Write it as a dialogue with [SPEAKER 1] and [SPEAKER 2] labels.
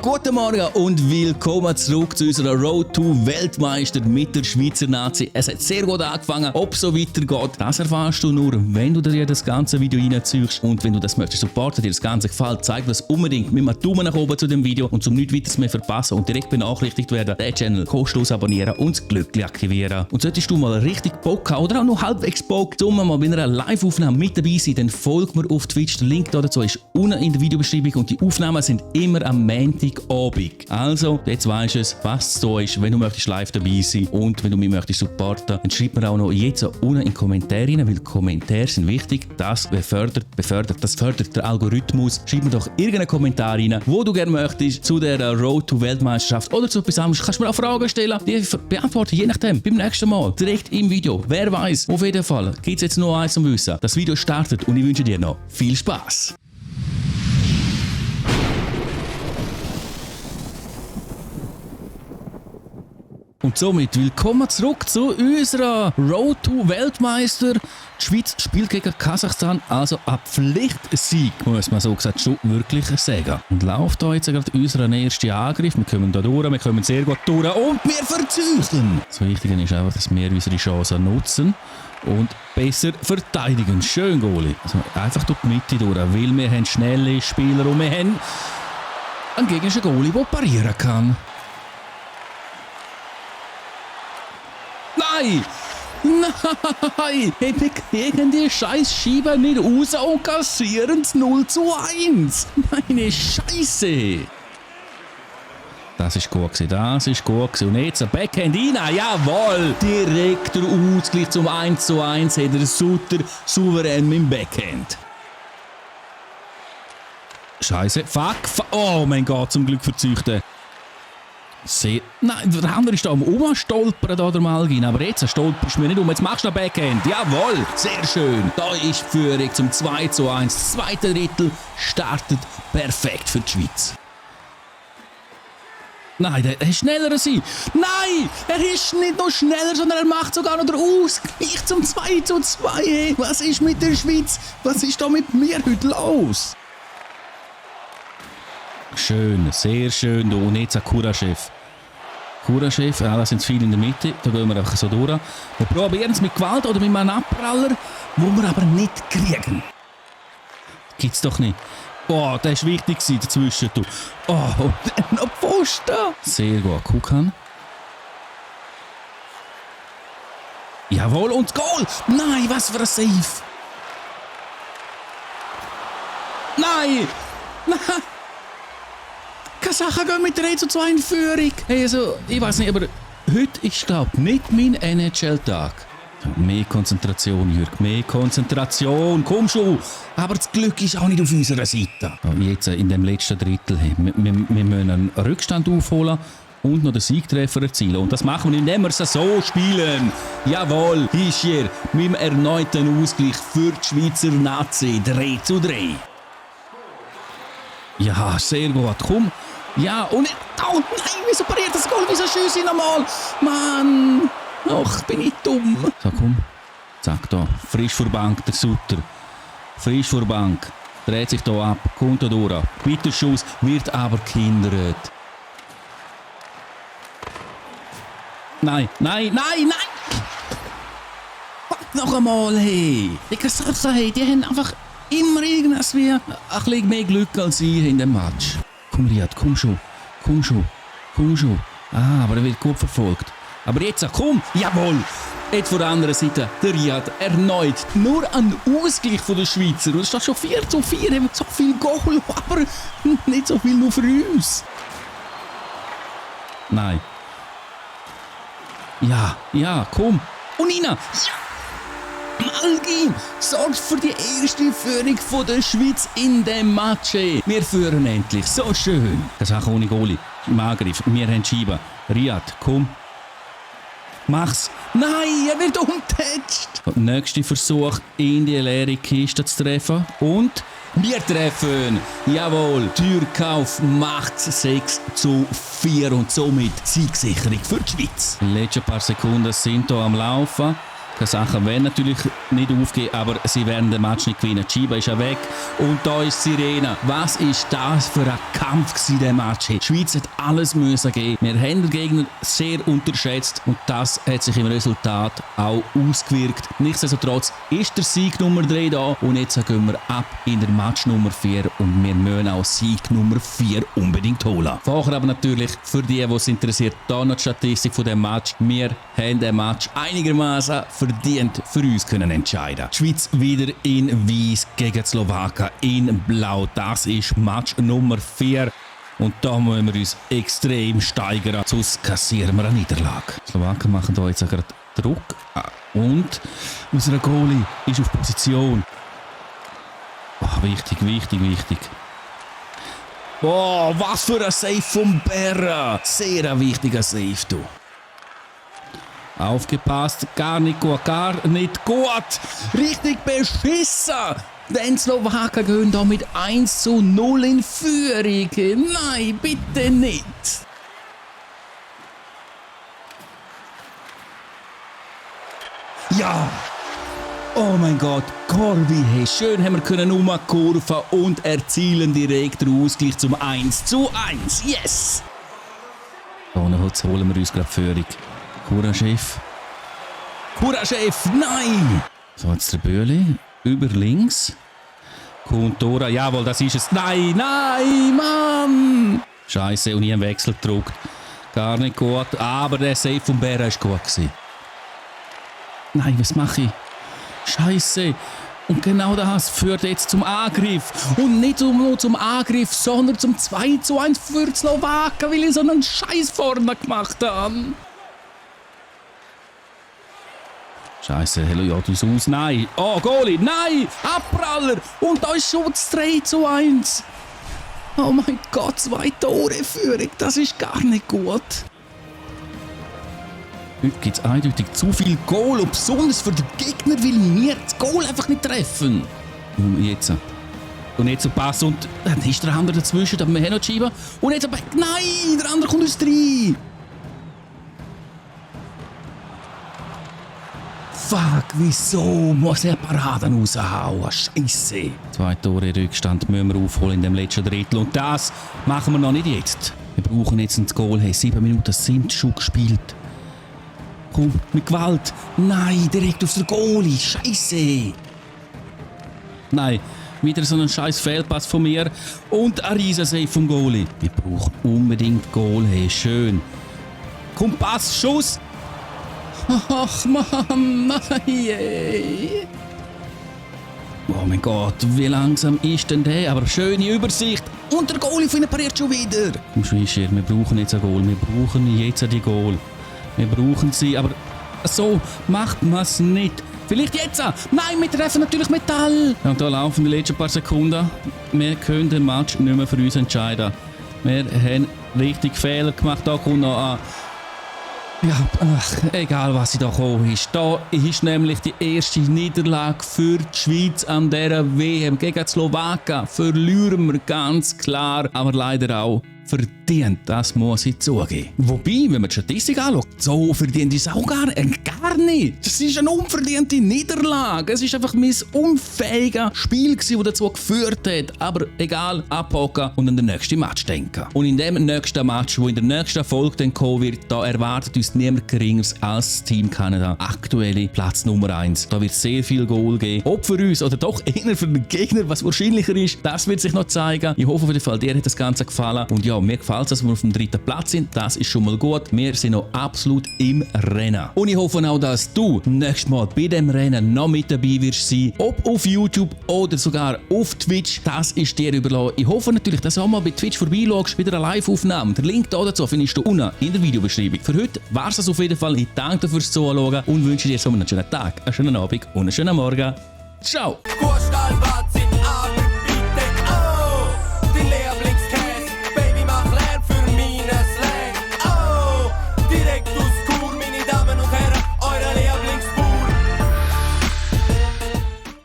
[SPEAKER 1] Guten Morgen und willkommen zurück zu unserer Road to Weltmeister mit der Schweizer Nazi. Es hat sehr gut angefangen. Ob es so weitergeht, das erfährst du nur, wenn du dir das ganze Video reinziehst. Und wenn du das möchtest supporten, dir das Ganze gefällt, zeig das unbedingt mit einem Daumen nach oben zu dem Video. Und zum nichts weiteres mehr verpassen und direkt benachrichtigt werden, den Channel kostenlos abonnieren und das Glöckchen aktivieren. Und solltest du mal richtig Bock haben oder auch noch halbwegs Bock, um mal bei einer Live-Aufnahme mit dabei sein, dann folg mir auf Twitch. Der Link dazu ist unten in der Videobeschreibung und die Aufnahmen sind immer am Montag Abend. Also, jetzt weisst du es, was es da ist, wenn du möchtest live dabei sein und wenn du mich möchtest supporten, dann schreib mir auch noch jetzt unten in die Kommentare rein, weil Kommentare sind wichtig. Das fördert der Algorithmus. Schreib mir doch irgendeinen Kommentar rein, wo du gerne möchtest zu der Road to Weltmeisterschaft oder zu etwas anderes. Kannst du mir auch Fragen stellen, die beantworte je nachdem beim nächsten Mal direkt im Video. Wer weiß, auf jeden Fall gibt es jetzt noch eins zum Wissen. Das Video startet und ich wünsche dir noch viel Spaß. Und somit willkommen zurück zu unserer Road to Weltmeister. Die Schweiz spielt gegen Kasachstan, also ein Pflichtsieg, muss man so gesagt schon wirklich sagen. Und läuft da jetzt gerade unser erster Angriff. Wir kommen da durch, wir kommen sehr gut durch und wir verzeichnen. Das Wichtige ist einfach, dass wir unsere Chancen nutzen und besser verteidigen. Schön, Goalie. Also einfach durch die Mitte durch, weil wir haben schnelle Spieler und wir haben einen gegnerischen Goalie, der parieren kann. Nein! Nein! Wir kriegen die scheiß Scheibe nicht raus und kassieren es 0:1! Meine Scheiße! Das ist gut gewesen, das ist gut gewesen. Und jetzt ein Backhand rein, jawohl! Direkt der Ausgleich zum 1:1 hat der Sutter souverän mit dem Backhand. Scheiße, fuck! Oh mein Gott, zum Glück verzeugt. Nein, der andere ist da am Umstolpern, der Malgin. Aber jetzt stolperst du mir nicht um. Jetzt machst du noch Backhand. Jawohl, sehr schön. Da ist die Führung zum 2:1. Das zweite Drittel startet perfekt für die Schweiz. Nein, der ist schneller als ich. Nein, er ist nicht noch schneller, sondern er macht sogar noch den Ausgleich zum 2:2. Was ist mit der Schweiz? Was ist da mit mir heute los? Schön, sehr schön. Und jetzt ein Kuraschew. Kuraschew, da sind viele in der Mitte. Da gehen wir einfach so durch. Wir probieren es mit Gewalt oder mit einem Abpraller, wo wir aber nicht kriegen. Gibt's doch nicht. Oh, der war wichtig dazwischen. Oh, und noch Pfosten. Sehr gut. Kukan. Jawohl, und Goal. Nein, was für ein Save. Nein. Nein. Kasachen gehen mit 3:2 in Führung. Hey, also, ich weiß nicht, aber heute ist, glaube ich, nicht mein NHL-Tag. Mehr Konzentration, Jürg, mehr Konzentration. Komm schon. Aber das Glück ist auch nicht auf unserer Seite. Jetzt in dem letzten Drittel. Hey, wir müssen einen Rückstand aufholen und noch den Siegtreffer erzielen. Und das machen wir, indem wir es so spielen. Jawohl, ist hier mit dem erneuten Ausgleich für die Schweizer Nazi 3:3. Ja, sehr gut. Komm. Ja, und... Oh nein, wieso pariert das Goal? Wieso schieße ich nochmal? Mann. Ach, bin ich dumm. So, komm. Zack, da. Frisch vor Bank, der Sutter. Frisch vor Bank. Dreht sich da ab. Kommt da durch. Weiter Schuss. Wird aber gehindert. Nein, nein, nein, nein! Noch einmal, hey. Die Kasachen, hey, die haben einfach... immer irgendwas wie ein bisschen mehr Glück als ich in dem Match. Komm, Riyad, komm schon. Komm schon. Komm schon. Ah, aber er wird gut verfolgt. Aber jetzt, komm! Jawohl! Jetzt von der anderen Seite, der Riyad erneut. Nur ein Ausgleich von den Schweizer. Und es steht schon 4:4. Haben so viel Goal, aber nicht so viel nur für uns. Nein. Ja, ja, komm. Und Nina! Ja! Malgin sorgt für die erste Führung von der Schweiz in dem Match. Wir führen endlich. So schön. Das ist auch ohne Goalie. Im Angriff. Wir haben Scheibe. Riyad, komm. Mach's. Nein, er wird umgetatscht. Der nächste Versuch, in die leere Kiste zu treffen. Und wir treffen. Jawohl. Türkauf macht 6:4 und somit Siegsicherung für die Schweiz. Die letzten paar Sekunden sind hier am Laufen. Keine Sachen werden natürlich nicht aufgehen, aber sie werden den Match nicht gewinnen. Chiba ist ja weg und da ist Sirena. Was ist das für ein Kampf gewesen, der Match? Die Schweiz hat alles müssen geben. Wir haben den Gegner sehr unterschätzt und das hat sich im Resultat auch ausgewirkt. Nichtsdestotrotz ist der Sieg Nummer 3 da und jetzt gehen wir ab in der Match Nummer 4 und wir müssen auch Sieg Nummer 4 unbedingt holen. Vorher aber natürlich für die es interessiert, da noch die Statistik von dem Match. Wir haben den Match einigermaßen verdient für uns können entscheiden. Die Schweiz wieder in Weiß gegen die Slowakei in Blau. Das ist Match Nummer 4. Und da müssen wir uns extrem steigern, sonst kassieren wir eine Niederlage. Die Slowaken machen da jetzt gerade Druck. Und unser Goalie ist auf Position. Oh, wichtig, wichtig, wichtig. Oh, was für ein Save vom Berra. Sehr ein wichtiger Save, du. Aufgepasst, gar nicht gut, gar nicht gut. Richtig beschissen. Den Slowaken gehen da mit 1:0 in Führung. Nein, bitte nicht. Ja. Oh mein Gott, Corby, hey, schön haben wir können umkurven und erzielen direkt den Ausgleich zum 1:1. Yes! Jetzt holen wir uns gerade Führung. Kuraschef. Kuraschef, nein! So, jetzt der Böhli. Über links. Kuntora, jawohl, das ist es. Nein, nein, Mann! Scheiße, und hier ein Wechsel gedruckt. Gar nicht gut, aber der Save von Berra war gut gewesen. Nein, was mache ich? Scheiße! Und genau das führt jetzt zum Angriff. Und nicht nur zum Angriff, sondern zum 2:1 für die Slowaken, weil ich so einen Scheiß vorne gemacht habe. Scheiße, hello, ja, du aus. Nein! Oh, Goalie! Nein! Abpraller! Und da ist schon das 3:1. Oh mein Gott, 2 Tore Führung. Das ist gar nicht gut. Heute gibt es eindeutig zu viel Goal und besonders für den Gegner, weil wir das Goal einfach nicht treffen. Und jetzt so Pass und dann ist der andere dazwischen, aber wir haben noch die Scheibe. Und jetzt aber, nein, der andere kommt uns rein. Fuck, wieso muss er Paraden raushauen? Scheisse. 2 Tore Rückstand müssen wir aufholen in dem letzten Drittel und das machen wir noch nicht jetzt. Wir brauchen jetzt ein Goal. Hey, 7 Minuten sind schon gespielt. Komm, mit Gewalt. Nein, direkt auf den Goalie. Scheisse. Nein, wieder so ein scheiß Fehlpass von mir. Und ein Riesensave vom Goalie. Wir brauchen unbedingt Goal. Hey, schön. Komm, Pass, Schuss. Ach Mann, nein. Oh mein Gott, wie langsam ist denn der? Aber schöne Übersicht. Und der Goalie von ihnen pariert schon wieder. Komm, Schweischer, wir brauchen jetzt ein Goal. Wir brauchen jetzt die Goal. Wir brauchen sie, aber so macht man es nicht. Vielleicht jetzt! Nein, wir treffen natürlich Metall! Und da laufen die letzten paar Sekunden. Wir können den Match nicht mehr für uns entscheiden. Wir haben richtig Fehler gemacht. Da kommt noch an. Ja, egal was da gekommen ist. Da ist nämlich die erste Niederlage für die Schweiz an dieser WM gegen die Slowakei. Verlieren wir ganz klar, aber leider auch verdient, das muss ich zugeben. Wobei, wenn man die Statistik anschaut, so verdient ist es auch gar nicht. Es ist eine unverdiente Niederlage. Es ist einfach mein unfähiges Spiel, das dazu geführt hat. Aber egal, abhocken und an den nächsten Match denken. Und in dem nächsten Match, wo in der nächsten Folge dann kommen wird, da erwartet uns niemand Geringeres als Team Kanada. Aktuelle Platz Nummer 1. Da wird sehr viel Goal geben. Ob für uns oder doch eher für den Gegner, was wahrscheinlicher ist, das wird sich noch zeigen. Ich hoffe auf jeden Fall, dir hat das Ganze gefallen. Und ja, mir gefällt es, dass wir auf dem 3. Platz sind. Das ist schon mal gut. Wir sind noch absolut im Rennen. Und ich hoffe auch, dass du nächstes Mal bei dem Rennen noch mit dabei wirst sein. Ob auf YouTube oder sogar auf Twitch. Das ist dir überlassen. Ich hoffe natürlich, dass du auch mal bei Twitch vorbeischaust. Wieder eine Live-Aufnahme. Der Link dazu findest du unten in der Videobeschreibung. Für heute war es auf jeden Fall. Ich danke dir fürs Zuschauen und wünsche dir so einen schönen Tag, einen schönen Abend und einen schönen Morgen. Ciao!